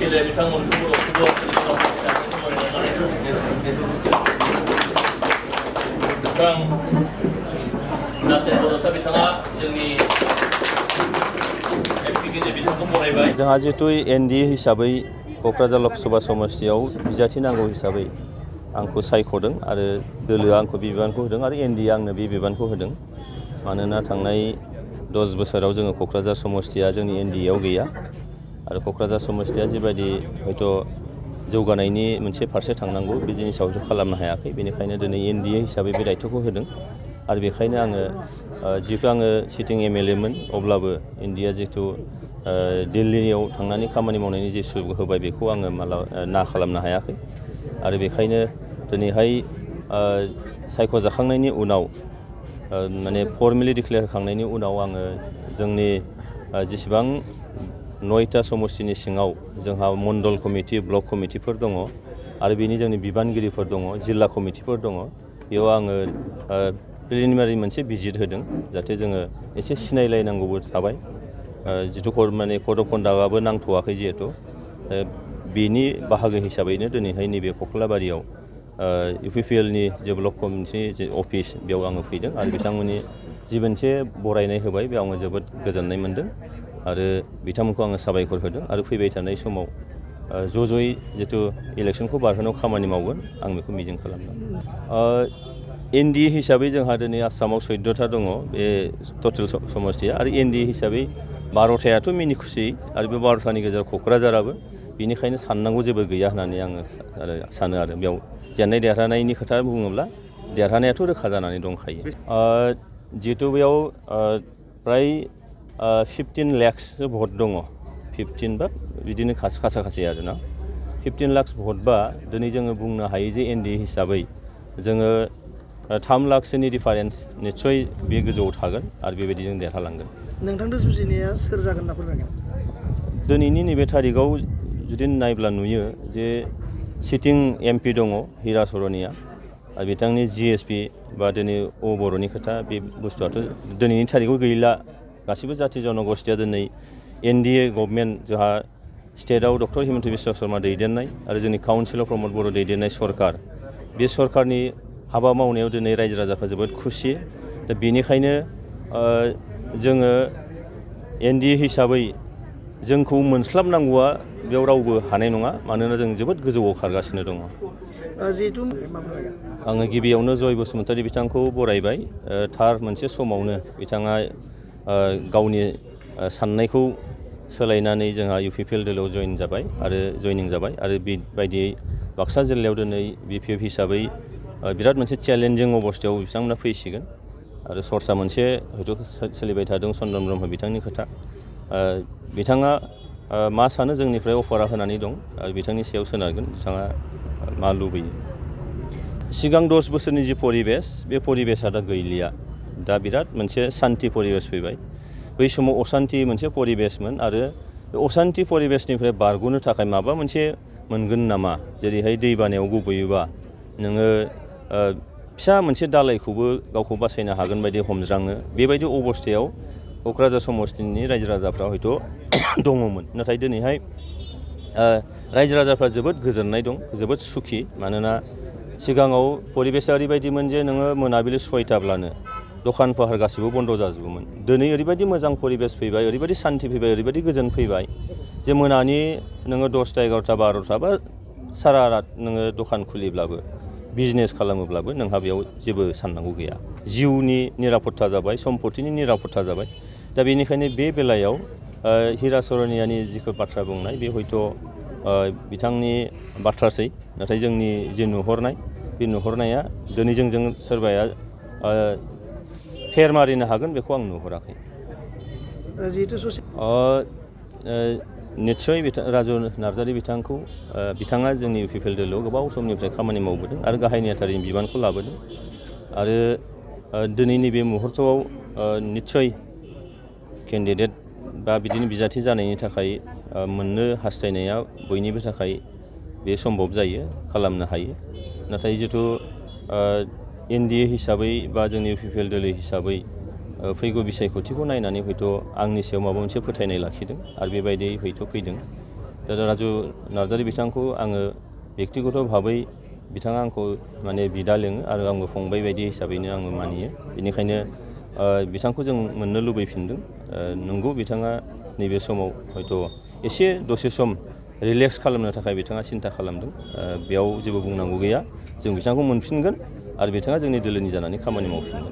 अफिसियेलि बिथांमोनखौ खुगा बिथां नासिर बड'सा बिथाङा जोंनि एमपिगिनि बिथांखौ बरायबाय। जोंहा जिहेतु एनडिए हिसाबै क'क्राझार लक सभा समस्तियाव बिजाथि नांगौ हिसाबै आंखौ सायख'दों आरो दोलोआ आंखौ बे बिबानखौ होदों आरो एनडिए आंनो बे बिबानखौ होदों। मानोना थांनाय 10 बोसोराव जोङो क'क्राझार समस्तिया जोंनि एनडिएआव गैया आरो क'क्राझार समस्तिया जिबायदि हयथ' जौगानायनि मोनसे फारसे थांनांगौ बे जिनिसाव खालामनो हायाखै। बेनिखायनो दिनै एनडिए हिसाबै बे दायथ'खौ होदों आरो बेखायनो आङो जिहेतु आङो सिटिं एमएलए मोन अब्लाबो एनडिएआ जिहेतु दिल्लीयाव थांनानै खामानि मावनायनि जे सुबुरुन होबाय बेखौ आङो ना खालामनो हायाखै आरो बेखायनो दिनैहाय सायख'जाखांनायनि उनाव माने फर्मेलि डिक्लेयार होखांनायनि उनाव आङो जोंनि जेसेबां 9टा समस्तिनि सिङाव जोंहा मण्डल कमिटि ब्लक कमिटिफोर दङ आरो बेनि जोंनि बिबानगिरिफोर दङ जिल्ला कमिटिफोर दङ। बेयाव आङो प्रिलिमिनारि मोनसे भिजिट होदों जाहाथे जोङो एसे सिनायलायनांगौबो थाबाय। जिथु माने कड अफ कन्डाक्टआबो नांथ'वाखै जिहेतु बेनि बाहागो हिसाबैनो दिनैहाय नैबे कख्लाबारियाव इउपिपिएलनि जे ब्लक कमिटिनि जे अफिस बेयाव आङो फैदों आरो बिथांमोननि जि मोनसे बरायनाय होबाय बेयाव आङो जोबोद गोजोननाय मोनदों आरो बिथांमोनखौ आङो साबायखर होदों आरो फैबाय थानाय समाव ज'यै जितु इलेक्सनखौ बारहोनायाव खामानि मावगोन आं बेखौ मिजिं खालामदों। एनडिए हिसाबै जोंहा दिनै आसामाव 14टा दङ बे टटेल समस्तिया आरो एनडिए हिसाबै 12टायाथ' मिनि खुसि आरो बे 12टानि गेजेराव क'क्राझाराबो बेनिखायनो साननांगौ जेबो गैया होननानै आङो सानो आरो बेयाव जेननाय देरहानायनि खोथा बुङोब्ला देरहानायाथ' रोखा जानानै दंखायो। जिहेतु बेयाव प्राय 15 लाखसो भट दङ 15 बा बिदिनो खाथि आरोना 15 लाख भट बा दिनै जोङो बुंनो हायो जे एनडिए हिसाबै जोङो 3 लाखसोनि डिफारेन्स निस्सय बे गोजौआव थागोन आरो बेबायदि जों देरहालांगोन। नोंथांजों जुजिनाया सोर जागोन होनना फोरमायगोन? दिनैनि नैबे थारिखआव जुदि नायब्ला नुयो जे सिटिं एमपि दङ हिरा सरनिया आरो बिथांनि जिएसपि बा दिनै बर'नि खोथा बे बुस्थुआथ' दिनैनि थारिखआव गैला। गासिबो जाथि जनगोष्ठीया दिनै एनडिए गभर्नमेन्ट जोंहा स्टेटआव डक्टर हिमन्त बिश्व शर्मा दैदेननाय आरो जोंनि काउन्सिल अफ प्रमद बर' दैदेननाय सरकार बे सरकारनि हाबा मावनायाव दिनै रायजो राजाफ्रा जोबोद खुसि। दा बेनिखायनो जोङो एनडिए हिसाबै जोंखौ मोनस्लाबनांगौआ बेयाव रावबो हानाय नङा मानोना जों जोबोद गोजौआव खारगासिनो दङ। आङो गिबियावनो जय बसुमतारी बिथांखौ बरायबाय। थार मोनसे समावनो बिथाङा गावनि साननायखौ सोलायनानै जोंहा इउपिपिएल दोलोआव जयनिं जाबाय आरो बेबायदियै बाक्सा जिल्लायाव दिनै बिपिएफ हिसाबै बिराद मोनसे चेलेन्जिं अबस्थायाव बिथांमोना फैसिगोन आरो सर्सा मोनसे हयथ' सोलिबाय थादों चन्दन ब्रह्म बिथांनि खोथा। बिथाङा मा सानो जोंनिफ्राय अफारा होनानै दं आरो बिथांनि सायाव सोनारगोन बिथाङा मा लुबैयो। सिगां 10 बोसोरनि जि परिबेस बे परिबेसा दा गैलिया। दा बिराद मोनसे सान्थि परिबेस फैबाय। बै समाव असान्थि मोनसे परिबेसमोन आरो बे असान्थि परिबेसनिफ्राय बारग'नो थाखाय माबा मोनसे मोनगोन नामा जेरैहाय दै बानायाव गबोयोबा नोङो फिसा मोनसे दालायखौबो गावखौ बासायनो हागोन बायदि हमज्राङो बेबायदि अबस्थायाव क'क्राझार समस्तिनि रायजो राजाफ्रा हयथ' दङमोन। नाथाय दिनैहाय रायजो राजाफ्रा जोबोद गोजोननाय दं जोबोद सुखि। मानोना सिगाङाव परिबेसा ओरैबायदिमोन जे नोङो मोनाबिलि 6टाब्लानो दखान फाहार गासिबो बन्द जाजोबोमोन। दिनै ओरैबायदि मोजां परिबेस फैबाय ओरैबायदि सान्थि फैबाय ओरैबायदि गोजोन फैबाय जे मोनानि नोङो 10टा 11टा 12टा बा सारा रात नोङो दखान खुलिब्लाबो बिजनेस खालामोब्लाबो नोंहा बेयाव जेबो साननांगौ गैया। जिउनि निरापत्ता जाबाय सम्पतिनि निरापत्ता जाबाय। दा बेनिखायनो बे बेलायाव हिरा सरनियानि जिखौ बाथ्रा बुंनाय बे हयथ' बिथांनि बाथ्रासै नाथाय जोंनि जे नुहुरनाय बे नुहुरनाया दिनै जोंजों सोरबाया फेर मारिनो हागोन बेखौ आं नुहुराखै। निस्सय राजु नार्जारी बिथांखौ बिथाङा जोंनि इउपिपिएल दोलोआव गोबाव समनिफ्राय खामानि मावबोदों आरो गाहाय नेहाथारिनि बिबानखौ लाबोदों आरो दिनैनि बे मुहुर्तआव निस्सय केन्डिडेट बा बिदिनो बिजाथि जानायनि थाखाय मोननो हास्थायनाया बयनिबो थाखाय बे सम्भब जायो खालामनो हायो। नाथाय जिथु एनडिए हिसाबै बा जोंनि इउपिपिएल दोलो हिसाबै फैगौ बिसायख'थिखौ नायनानै हयथ' आंनि सायाव माबा मोनसे फोथायनाय लाखिदों आरो बेबायदियै हयथ' फैदों। राजु नार्जारि बिथांखौ आङो बेक्तिगत भाबै बिथाङा आंखौ माने बिदा लिङो आरो आंबो फंबाय बायदि हिसाबैनो आङो मानियो। बेनिखायनो बिथांखौ जों मोननो लुबैफिनदों। नंगौ बिथाङा नैबे समाव हयथ' एसे दसे सम रिलेक्स खालामनो थाखाय बिथाङा सिन्था खालामदों। बेयाव जेबो बुंनांगौ गैया। जों बिथांखौ मोनफिनगोन आरो बिथाङा जोंनि दोलोनि जानानै खामानि मावफिनगोन।